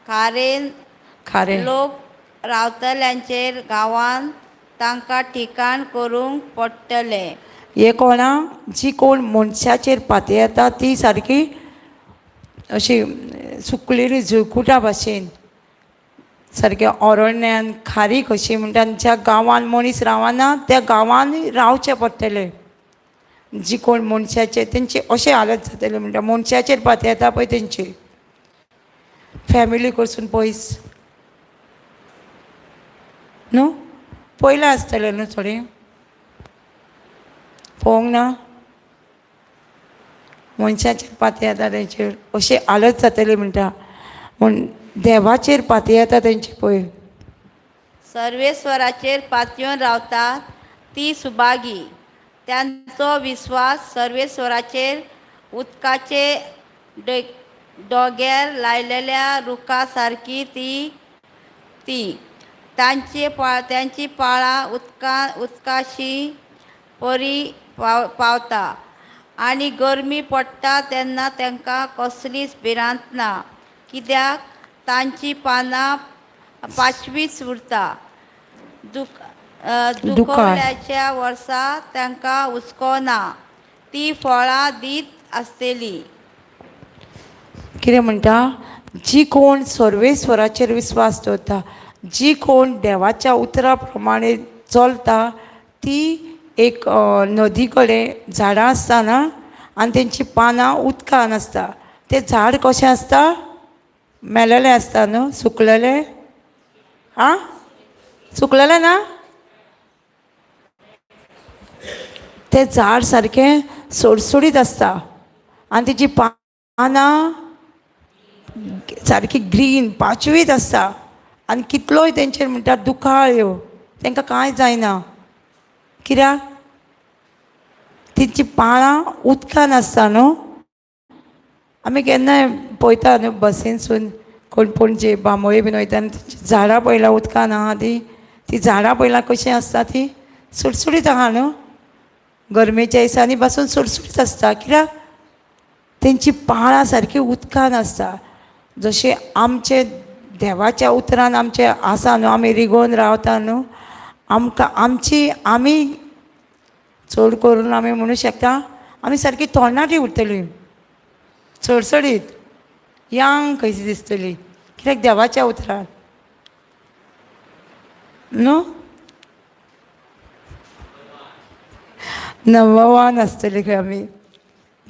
खारेन
खारें
लोक रावतल्यांचेर गांवान तांकां ठिकाण करूंक पडटलें.
हे कोणा जी कोण मनशाचेर पातयेता ती सारकी अशी सुकलेली झुळकुटा भाशेन, सारकें अरण्यान खारी कशी म्हणटा. ज्या गांवान मनीस रावना त्या गांवान रावचें पडटलें. जी कोण मनशाचेर तेंची अशें हालत जातली म्हणटा, मनशाचेर पातयेता पळय तेंची फॅमिली कडसून पयस न्हू पयलां आसतलें न्हू थोडें पळोवंक ना. मनशाचेर पातयेता तेंचेर अशें हालत जातली म्हणटा, म्हूण देवाचेर पातयेता तेंचे पळय.
सर्वेस्वराचेर पातयेवन रावतात ती सुभागी, तांचो विस्वास सर्वेस्वराचेर उदकाचे दोग्यार लायलेल्या रुखा सारकी ती ती तांची तांची पाळां उदकाशी परी पावता आनी गरमी पडटा तेन्ना तांकां कसलीच भिरांत ना, कित्याक तांची पानां पांचवीच उरता. दुखवल्याच्या वर्सा तांकां हुस्को ना, ती फळां दीत आसतली.
कितें म्हणटा, जी कोण सर्वेस्वराचेर विस्वास दवरता, जी कोण देवाच्या उतरा प्रमाणे चलता ती एक नदी कडेन झाडां आसता ना आनी तेंची पानां उदकान आसता. तें झाड कशें आसता, मेलेलें आसता न्हू, सुकलेलें, आं सुकलेलें ना, तें झाड सारकें सोडसोडीत आसता आनी तेजी पानां सारकी ग्रीन पांचवीच आसता. आनी कितलोय तेंचेर म्हणटा दुखाळ येवं तांकां कांय जायना, कित्याक तेंची पाळां उदकान आसता न्हू. आमी केन्नाय पळयता न्हू बसीनसून कोण पणजे बांबोळे बीन वयता आनी तेंची झाडां पळयला उदकान आहा ती, ती झाडां पळयला कशीं आसता ती सुडसुडीत आहा न्हू, गरमेच्या दिसांनी पासून सुडसुडीत आसता, कित्याक तेंची पाळां सारकी उदकान आसता. जशें आमचे देवाच्या उतरान आमचें आसा न्हू, आमी रिगोवन रावता न्हू, आमकां आमची आमी चड करून आमी म्हणू शकता आमी सारकी तोंडाटी उरतली, चडचडीत यांग कशी दिसतली, कित्याक देवाच्या उतरान न्हू नववान आसतली खंय आमी.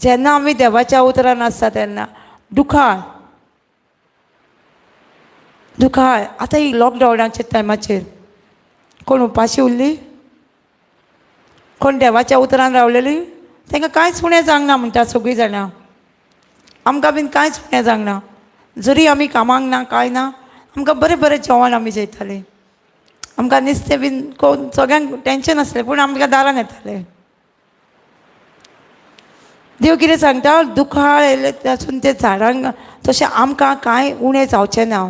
जेन्ना आमी देवाच्या उतरान आसता तेन्ना दुखाळ दुखाळ. आतां ही लॉकडावनाच्या टायमाचेर कोण उपाशी उरली, कोण देवाच्या उतरान रावलेली, तांकां कांयच उणें जावंक ना म्हणटा सगळीं जाणां. आमकां बीन कांयच उणें जावंक ना, जरी आमी कामाक ना कांय ना, आमकां बरें बरें जेवण आमी जेयतालीं. आमकां नुस्तें बीन कोण सगळ्यांक टेंशन आसलें, पूण आमकां दारान येतालें. देव कितें सांगता, दुखाळ येयलें तातूंत ते झाडांक तशें आमकां कांय उणें जावचें ना.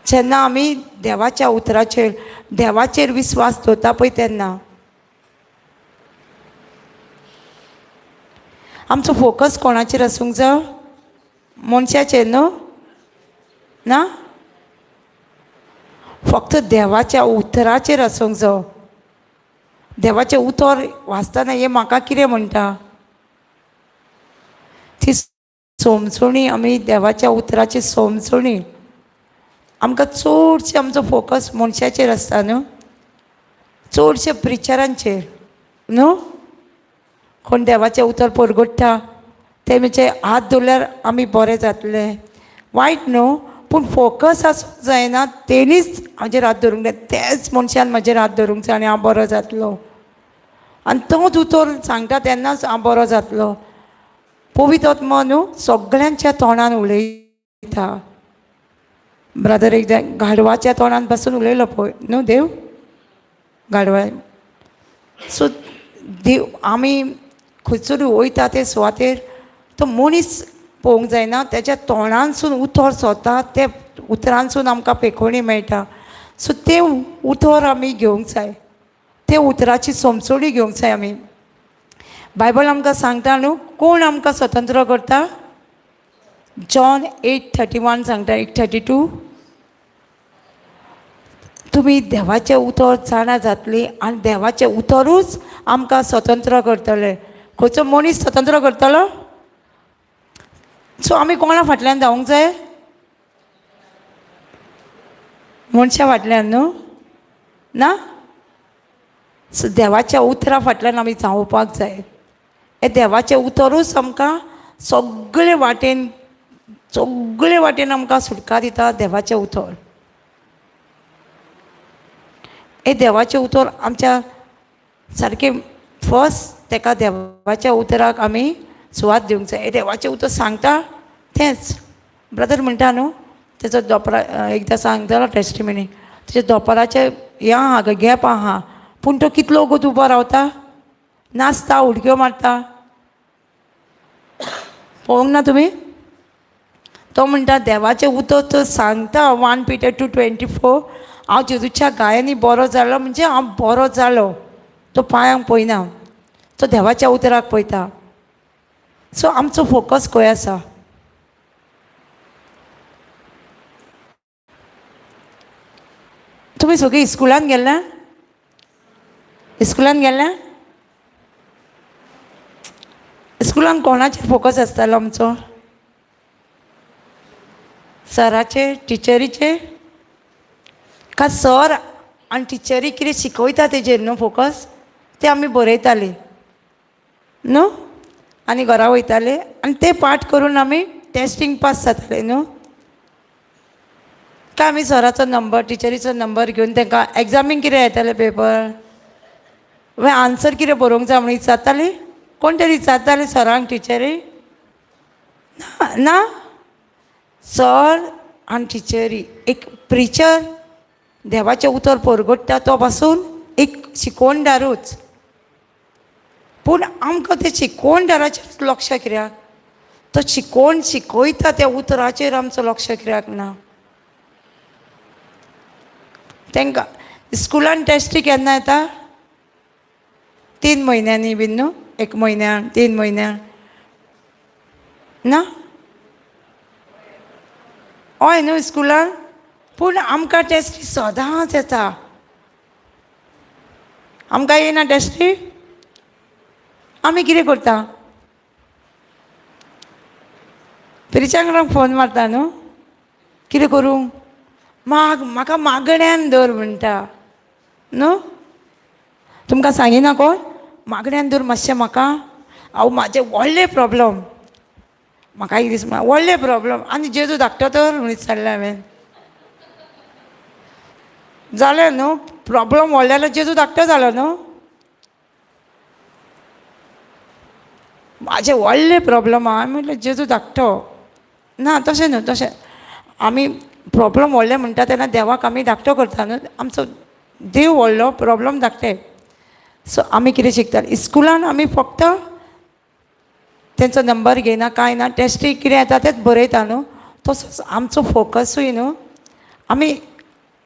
जेन्ना आमी देवाच्या उतराचेर देवाचेर विस्वास दवरता पळय तेन्ना आमचो फोकस कोणाचेर आसूंक जाय, मनशाचेर न्हू ना. फक्त देवाच्या उतराचेर आसूंक जायो. देवाचें उतर वाचतना हें म्हाका कितें म्हणटा ती सोमसुणी, आमी देवाच्या उतराची सोमसुणी. आमकां चडशें आमचो फोकस मनशाचेर आसता न्हू, चडशे प्रिचरांचेर न्हू. कोण देवाचें उतर परगट्टा ते म्हणजे हात धरल्यार आमी बरें जातले, वायट न्हू, पूण फोकस आसूंक जायना. तेणीच म्हाजेर हात धरूंक जाय, तेच मनशान म्हाजेर हात धरूंक जाय आनी हांव बरो जातलो. आनी तोच उतर सांगता तेन्नाच हांव बरो जातलो. पवित्र आत्मो न्हू सगळ्यांच्या तोंडान उलयता. ब्रदर एकदां गाडवाच्या तोंडान पासून उलयलो पळय न्हू देव गाडवा. सो देव आमी खंयसर वयता ते सुवातेर तो मनीस पळोवंक जायना, तेज्या तोंडानसून उतर सोता, ते उतरानसून आमकां पेखोवणी मेळटा. सो तें उतर आमी घेवंक जाय, ते उतराची समजोणी घेवंक जाय आमी. बायबल आमकां सांगता न्हू कोण आमकां स्वतंत्र करता. जॉन 8:31 सांगता, 8:32, तुमी देवाचें उतर जाणा जातली आनी देवाचें उतरूच आमकां स्वतंत्र करतलें. खंयचो मनीस स्वतंत्र करतलो? सो आमी कोणा फाटल्यान धांवूंक जाय? मनशा फाटल्यान न्हू ना. सो देवाच्या उतरा फाटल्यान आमी धांवपाक जाय. हें देवाचें उतरूच आमकां सगळे वाटेन, सगळे वाटेन आमकां सुटका दिता देवाचें उतर. हें देवाचें उतर आमच्या सारकें फर्स्ट तेका देवाच्या उतराक आमी सुवात दिवंक जाय. हें देवाचें उतर सांगता तेंच. ब्रदर म्हणटा न्हू तेजो दोपरा एकदां सांगतालो टेस्टिमनी, तेजे दोपराचें हें आहा गो, गॅप आहा, पूण तो कितलो वगत उबो रावता, नाचता, उडक्यो मारता, पळोवंक ना तुमी? तो म्हणटा देवाचें उतर तो सांगता 1 Peter 2:24, हांव जेजूच्या गायांनी बरो जालो म्हणजे हांव बरो जालो. तो पांयांक पळयना, तो देवाच्या उतराक पळयता. सो आमचो फोकस खंय आसा? तुमी सगळीं इस्कुलान गेल्या? इस्कुलान गेल्या? इस्कुलान कोणाचेर फोकस आसतालो आमचो? सराचेर, टिचरीचेर? का सर आनी टिचरी कितें शिकयता तेजेर न्हू फोकस, तें आमी बरयतालीं न्हू, आनी घरा वयताले आनी ते पाठ करून आमी टेस्टींग पास जाताले न्हू. काय आमी सराचो नंबर, टिचरीचो नंबर घेवन तांकां एग्जामीक कितें येतालें पेपर वे आन्सर कितें बरोवंक जाय म्हणून विचारताली? कोण तरी विचारताले सरांक टिचरी? ना ना. सर आनी टिचरी एक प्रिचर देवाचें उतर परगट्टा तो पासून एक शिकोवणदारूच, पूण आमकां तें शिकोवणदाराचेर लक्ष कित्याक? तो शिकोवन शिकयता त्या उतराचेर आमचो लक्ष कित्याक ना? तांकां स्कुलान टेस्टी केन्ना येता? 3 म्हयन्यांनी बीन न्हू, 1 म्हयन्यान, 3 म्हयन्यान ना? हय न्हू स्कुलान. पूण आमकां टेस्टी सदांच येता. आमकां येना टेस्टी? आमी कितें करता? प्रिचांक फोन मारता न्हू, कितें करूं, माग, म्हाका मागण्यान दवर म्हणटा न्हू. तुमकां सांगिना कोण? मागण्यान दवर मातशें म्हाका, हांव म्हाजें व्हडलें प्रॉब्लम, म्हाका एक दीस व्हडलें प्रॉब्लम आनी जेजू धाकटो तर म्हणून विचारलें हांवें. जालें न्हू प्रॉब्लम व्हडलें जाल्यार जेजू धाकटो जालो न्हू. म्हाजें व्हडलें प्रॉब्लम आहा, हांवें म्हटलें जेजू धाकटो ना, तशें न्हू, तशें आमी प्रॉब्लम व्हडलें म्हणटा तेन्ना देवाक आमी धाकटो करता न्हू, आमचो देव व्हडलो, प्रॉब्लम धाकटे. सो आमी कितें शिकता इस्कुलान? आमी फक्त तेंचो नंबर घेयना, कांय ना, टेस्टी कितें येता तेंच बरयता न्हू. तसोच आमचो फोकसूय न्हू. आमी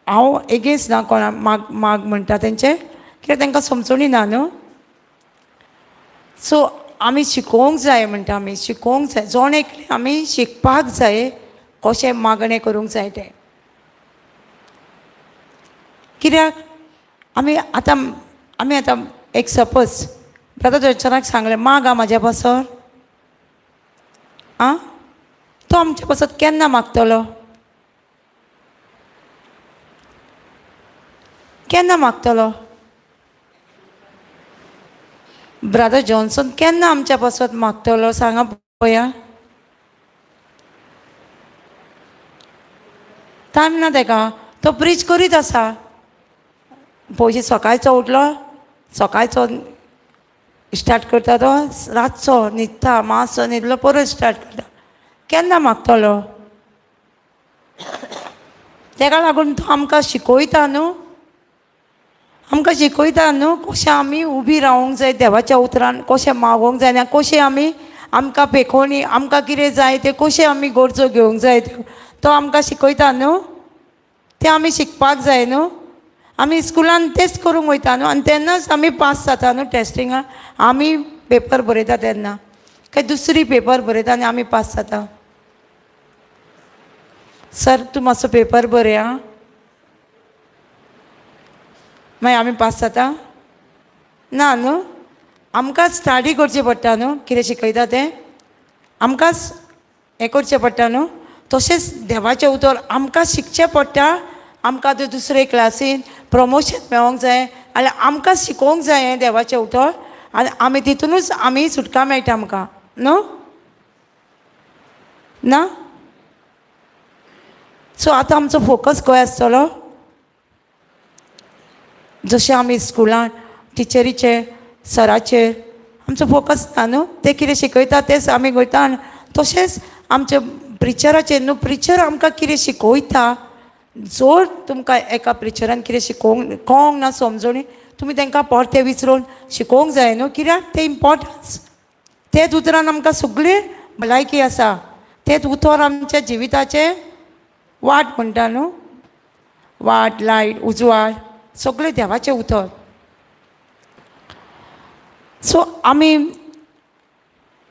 हांव एगेन्स्ट ना कोणा माग माग म्हणटा तेंचे, कित्याक तांकां समजणी ना न्हू. सो आमी शिकोवंक जाय म्हणटा, आमी शिकोवंक जाय, जण एकले आमी शिकपाक जाय कशें मागणें करूंक जाय तें. कित्याक आमी आतां आमी आतां एक सपोज ब्रदर जॉन्सनाक सांगलें माग आं म्हाज्या पासत आं, तो आमच्या पासत केन्ना मागतलो? केन्ना मागतलो ब्रदर जॉन्सन? केन्ना आमच्या पासत मागतलो सांगा पळया? टायम ना तेका, तो प्रीच करीत आसा. पयशे सकाळचो उठलो, सकाळचो स्टार्ट करता, तो रातचो न्हिदता, मातसो न्हिदलो परत स्टार्ट करता. केन्ना मागतलो? तेका लागून तो आमकां शिकयता न्हू, आमकां शिकयता न्हू कशें आमी उबी रावोंक जाय देवाच्या उतरान, कशें मागोंक जाय आनी कशें आमी आमकां पेखोवणी आमकां कितें जाय तें कशें आमी गरजो घेवंक जाय त्यो तो आमकां शिकयता न्हू. तें आमी शिकपाक जाय न्हू. आमी स्कुलान तेच करूंक वयता न्हू आनी तेन्नाच आमी पास जाता न्हू टेस्टिंगाक. आमी पेपर बरयता तेन्ना काय दुसरी पेपर बरयता आनी आमी पास जाता. सर तूं मातसो पेपर बरय आं, मागीर आमी पास जाता ना न्हू. आमकां स्टाडी करची पडटा न्हू, कितें शिकयता तें आमकांच हें करचें पडटा न्हू. तशेंच देवाचें उतर आमकां शिकचें पडटा. आमकां तें दुसरे क्लासीन प्रमोशन मेळोंक जाय जाल्यार आमकां शिकोवंक जाय हें देवाचें उतर आनी आमी तितूनच आमी सुटका मेळटा आमकां न्हू ना. सो आतां आमचो फोकस खंय आसतलो? जशें आमी स्कुलान टिचरीचेर सराचेर आमचो फोकस ना न्हू, ते कितें शिकयता तेंच आमी वयता. आनी तशेंच आमच्या प्रिचराचेर न्हू, प्रिचर आमकां कितें शिकयता. जर तुमकां एका प्रिचरान कितें शिकोवंक कळोंक ना समजोणी, तुमी तांकां परतें विचरून शिकोवंक जाय न्हू. कित्याक तें इम्पोर्टन्स, तेच उतरान आमकां सगळी भलायकी आसा, तेच उतर आमच्या जिविताचें वाट म्हणटा न्हू, वाट लायट उजवाड सगळें देवाचें उतर. सो आमी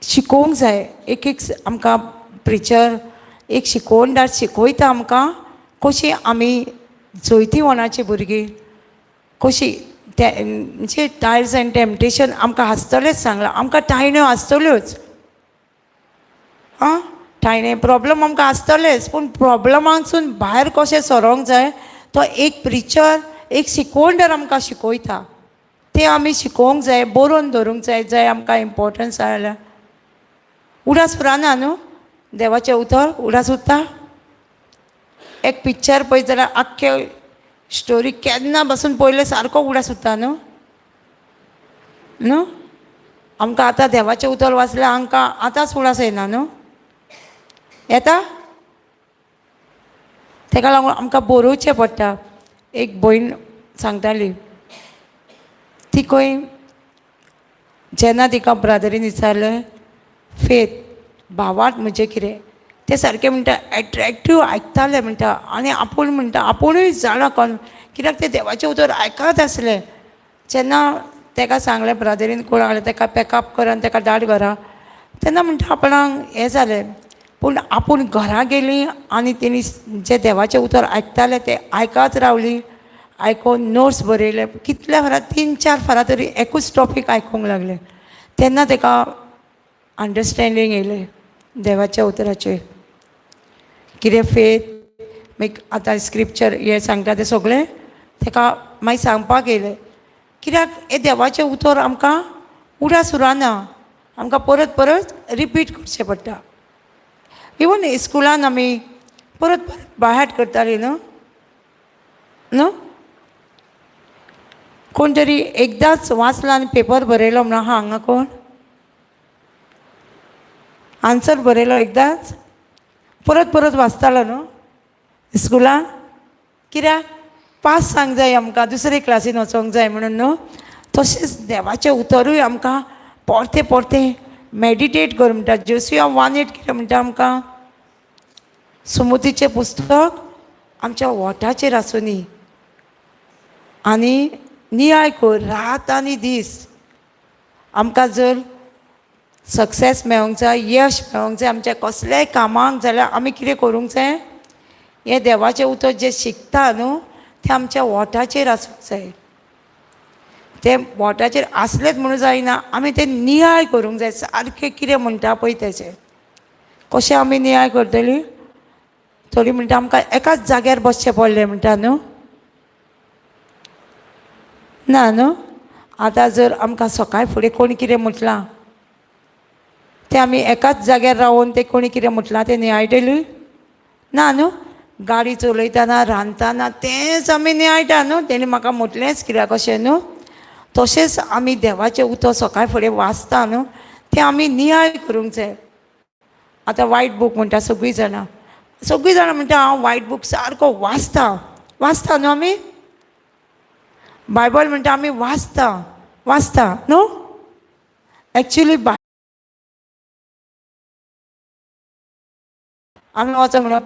शिकोवंक जाय. एक एक आमकां प्रिचर एक शिकोवणदार शिकयता आमकां कशी आमी जैतिवणाची भुरगीं कशी ते म्हणजे ट्रायल्स एंड टेम्पटेशन आमकां आसतलेंच सांगलां, आमकां टायण्यो आसतल्योच आं, टायणे प्रॉब्लम आमकां आसतलेच, पूण प्रॉब्लमांसून भायर कशें सरोंक जाय तो एक प्रिचर एक शिकोवणदार आमकां शिकयता. तें आमी शिकोवंक जाय, बरोवन दवरूंक जाय. जाय आमकां इम्पोर्टन्स आसा जाल्यार उडास उरना न्हू देवाचें उतर, उडास उरता. एक पिक्चर पळयत जाल्यार आख्खे स्टोरी केन्ना बसून पळयलें सारको उडास उरता न्हू न्हू. आमकां आतां देवाचें उतर वाचल्यार आमकां आतांच उडास येना न्हू, येता. तेका लागून आमकां बरोवचें पडटा. एक भयण सांगताली, ती खंय जेन्ना तिका ब्रादरीन विचारलें फेथ भावार्थ म्हणजे कितें, तें सारकें म्हणटा एट्रेक्टीव आयकतालें म्हणटा आनी आपूण म्हणटा आपुणूय जाणा कोण, कित्याक तें देवाचें उतर आयकत आसलें. जेन्ना तेका सांगलें ब्रादरीन कोण आसलें तेका पॅकअप कर आनी तेका धाड घरा, तेन्ना म्हणटा आपणाक हें जालें. पूण आपूण घरा गेली आनी तेणी जें देवाचें उतर आयकतालें तें आयकत रावली, आयकोन नोट्स बरयले. कितल्या फारां 3-4 फारां तरी एकूच टॉपीक आयकूंक लागलें. तेन्ना तेका अंडरस्टँडींग येयलें देवाच्या उतराचेर कितें फेथ. मागीर आतां स्क्रिप्चर हें सांगता तें सगळें तेका मागीर सांगपाक येयलें. कित्याक हें देवाचें उतर आमकां उडास उरना, आमकां परत परत रिपीट करचें पडटा. इवन स्कुलान आमी परत परत बायहार्ट करतालीं न्हू न्हू. कोण तरी एकदांच वाचलां आनी पेपर बरयलो म्हणून आहा हांगा कोण आन्सर बरयलो एकदांच, परत परत वाचतालो न्हू स्कुलान. कित्याक पास जावंक जाय आमकां, दुसरे क्लासीन वचोंक जाय म्हणून न्हू. तशेंच देवाचें उतरूय आमकां परतें परतें मेडिटेट कर म्हणटा. जोसिया 1:8 कितें म्हणटा आमकां, सुमतीचें पुस्तक आमच्या वोठाचेर आसुनी आनी नियाळ कर रात आनी दीस. आमकां जर सक्सेस मेळोंक जाय, यश मेळोंक जाय आमच्या कसल्याय कामाक जाल्यार आमी कितें करूंक जाय, हें देवाचें उतर जें शिकता न्हू तें आमच्या वोठाचेर आसूंक जाय. तें वोठाचेर आसलेंच म्हणून जायना, आमी तें नियाळ करूंक जाय सारकें कितें म्हणटा पळय तेचें. कशें आमी नियाळ करतली? थोडीं म्हणटा आमकां एकाच जाग्यार बसचें पडलें म्हणटा न्हू? ना न्हू? आतां जर आमकां सकाळ फुडें कोणी कितें म्हटलां तें आमी एकाच जाग्यार रावून तें कोणी कितें म्हटलां तें नियाळटली ना न्हू? गाडी चलयतना रांदतना तेंच आमी नियाळटा न्हू, तेणी म्हाका म्हटलेंच कित्याक अशें न्हू? तशेंच आमी देवाचें उतर सकाळ फुडें वाचता न्हू, तें आमी नियाळ करूंक जाय. आतां वायट बूक म्हणटा सगळीं जाणां, सगळीं जाणां म्हणटा हांव वायट बूक सारको वाचता. वाचता न्हू आमी? बायबल म्हणटा आमी वाचता, वाचता न्हू? एक्चुली आमी वचोंक म्हणून